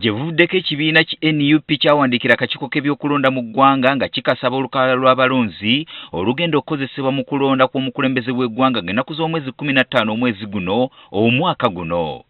Gye buvuddeko, ekibiina ki NUP kyawandiikira akakiiko k'ebyokulonda mu ggwanga nga kikasaba olukalala lw'abalonzi olugenda okukozesebwa mu kulonda kw'omukulembeze w'eggwanga ng'ennaku z'omwezi 15 omwezi guno omwaka guno.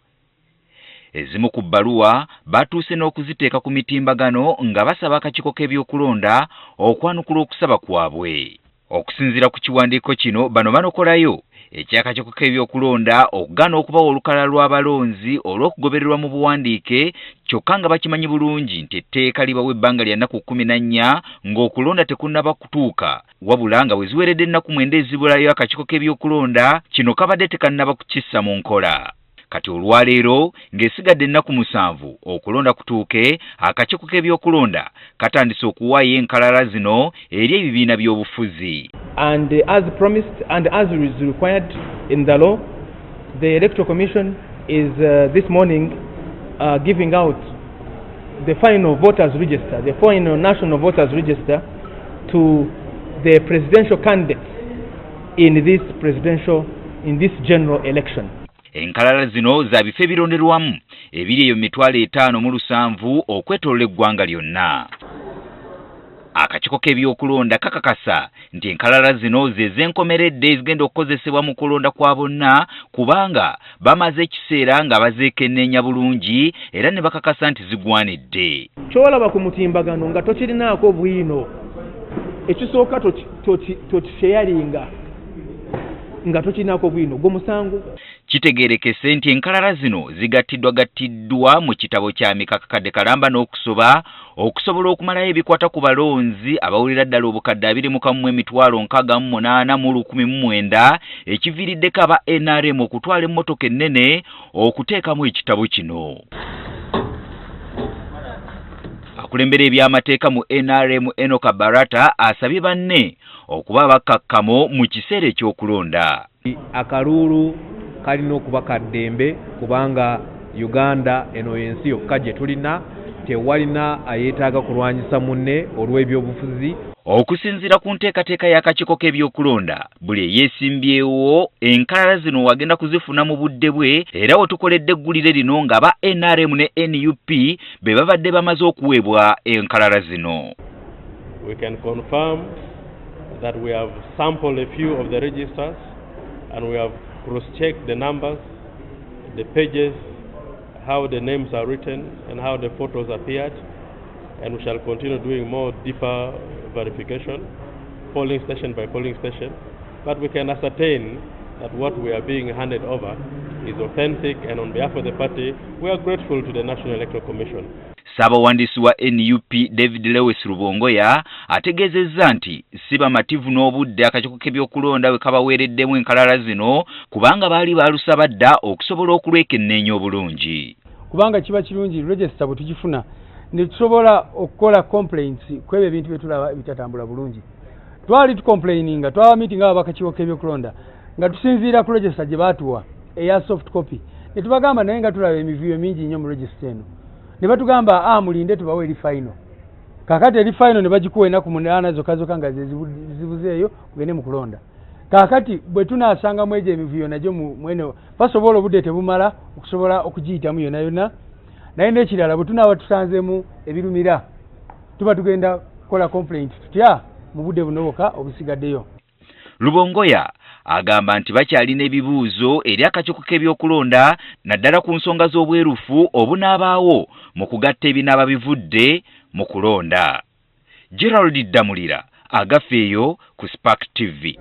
Ezimu ku bbaluwa batuuse n'okuziteeka ku mitimbagano nga basaba akakiiko k'ebyokulonda okwanukula okusaba kwabwe. Okusinziira ku kiwandiiko kino, bano banokolayo eky'akakiiko k'ebyokulonda okugaana okubawa olukalala lw'abalonzi olw'okugobererwa mu buwandiike, kyokka nga bakimanyi bulungi nti etteeka libawa ebbanga lya nnaku 14 ng'okulonda tekunnaba kutuuka, wabula nga bwe ziweredde ennaku 9 ezibulayo, akakiiko k'ebyokulonda kino kabadde tekannaba kukissa mu nkola. Kati olwaleero ng'esigadde ennaku 7 okulonda kutuuke, akakiiko k'ebyokulonda katandise okuwaayo enkalala zino eri ebibiina by'obufuzi. And as promised and as is required in the law, the Electoral Commission is this morning giving out the final voters register, the final national voters register to the presidential candidates in this general election. Enkalala zino za bifo ebironderwamu ebiri eyo 507,000 okwetoolola eggwanga lyonna. Akakiiko k'ebyokulonda kakakasa nti enkalala zino ze z'enkomeredde ezigenda okukozesebwa mu kulonda kwa bonna, kubanga bamaze ekiseera nga bazeekenneenya bulungi era ne bakakasa nti zigwanidde. Kyolaba ku mutimbagano nga tokirinaako bwino, ekisooka tokisharinga nga tokirinaako bwino, gwo musango. Kitegeerekese nti enkalala zino zigattiddwa gattiddwa mu kitabo kya mikakakadde kalamba n'okusoba okusobola okumalayo ebikwata ku balonzi abawulira ddala 21,668,019, ekiviiriddeko aba NRM okutwala emmotoka ennene okuteekamu ekitabo kino. Akulembera ebyamateeka mu NRM, Enoka Barata, asabye banne okuba abakkakkamo mu kiseera ekyokulonda. Akaluulu kalina okuba kaddembe, kubanga Uganda eno yensi yokka gye tulina, tewalina ayeetaaga kulwanyisa munne olw'ebyobufuzi. Okusinziira ku nteekateeka y'akakiiko k'ebyokulonda, buli eyeesimbyewo enkalala zino wagenda kuzifuna mu budde bwe, era we tukoledde eggulire lino ng'aba NRM ne NUP be babadde bamaze okuweebwa enkalala zino. We can confirm that we have sampled a few of the registers and we have cross-checked the numbers, the pages, how the names are written and how the photos appeared, and we shall continue doing more deeper verification, polling station by polling station. But we can ascertain that what we are being handed over is authentic, and on behalf of the party, we are grateful to the National Electoral Commission. Ssaabawandiisi wa NUP, David Lewis Rubongoya, ategeezezza nti si bamativu n'obudde akakiiko k'ebyokulonda bwe kabaweereddemu enkalala zino, kubanga baali baalusaba dda okusobola okulwekenneenya obulungi. Kubanga kiba kirungi register bwe tugifuna ne tusobola okukola complaints ku ebyo ebintu bye tulaba ebitatambula bulungi. Twali tucomplaininga, twaba meeting abo abakakiiko k'ebyokulonda nga tusinziira ku register gye baatuwa eya soft copy, ne tubagamba naye nga tulaba emivuyo mingi nnyo mu register eno, ne batugamba, "A, mulinde tubawe eri final." Kaakati eri final ne bagikuwa ennaku 8 zokka zokka nga zibuzeeyo kugende mu kulonda. Kaakati bwe tunaasangamu egyo emivuyo nagyo mwene basobola, obudde tebumala okusobola okugiyitamu yonna yonna. Naye n'ekirala, bwe tunaaba tusanzeemu ebirumira, tuba tugenda kukola complaint tutya mu budde buno bwokka obusigaddeyo? Rubongoya agamba nti bakyalina ebibuuzo eri akakiiko k'ebyokulonda, naddala ku nsonga z'obwerufu obunaabaawo mu kugatta ebinaaba bivudde mu kulonda. Gerald Ddamulira, agafeeyo ku Spark TV.